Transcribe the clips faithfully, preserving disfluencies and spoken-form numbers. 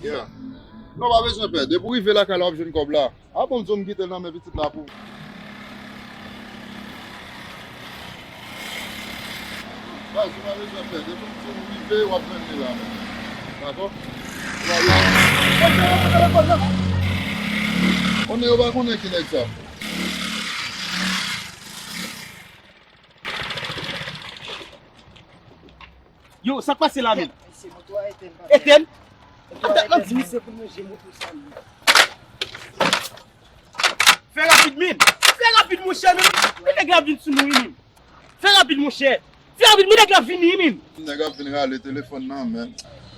Yeah. Non, pa bezwen pè. Depi w rive lakay la, w ap jwenn kòb la. A bon, m di w m kite l nan men pitit la pou. Baz, ou pa bezwen pè. Depi m di w rive, w ap jwenn li la menm. Dakò? Ou pa bezwen. Konnen yo pa konnen ki nèg sa. Yo, sa k pase la menm? Etèn? Ap dat nan di misye pou manje moto sa menm. Fè rapid, min! Fè rapid, monchè, men! Men nèg la vin sou nou, wi, min! Fè rapid, monchè! Fè rapid, men nèg la vini, wi, min! Nèg ap vin rale telefòn nan, men.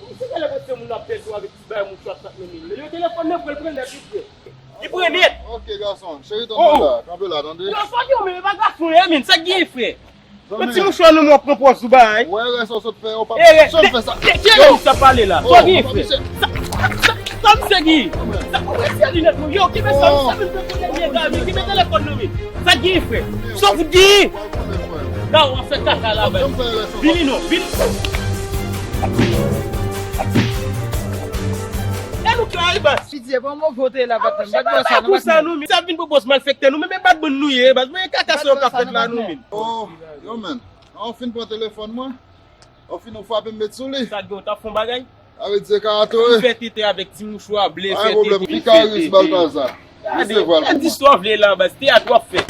Ou se gade kote moun ap pèdi avèk ti bagay mouchwa sak nan men l. Yo telefòn nan pral pran nèt, wi, frè. Li pran nèt! Ok, gason. Cheri, tann la. Kanpe la, tande. Yo, fòk yo, men e pa gason, ye, min. Sa k gen, frè? Yon ti mouchwa nan men w ap pran pòz ou bay. Wè, rès ou sot fè, ou pa janm fè sa. Kiyès sa pale la? Sa w gen, frè? Sa misye gen? Sa ou retire linèt mwen? Yo, kenbe sa, misye vin fè konnen li egal, men kenbe telefòn nan men. Sa gen, frè? Sa w fout gen? Gaw, w ap fè kaka la, bay. Vini non, vini. E nou klè, baz. Pidye, bon, mwen vote la, bat mwen, bat mwen sa, non, bat mwen. Nou, men sa vin pou bòs malfektè, nou, men, men bat bann nou ye, baz. Men kaka sa yo k ap fèt la, nou, men. Oh, yo, men. An fin pran telefòn mwen. An fin ou frape m met sou li. Sa gen w t ap fè yon bagay? A vle di se karato, wi. Fè tete avèk ti mouchwa ble, fè tete, fè tete. Ki karis Baltazar? Gade, gad istwa w vle la, baz. Teyat w ap fè.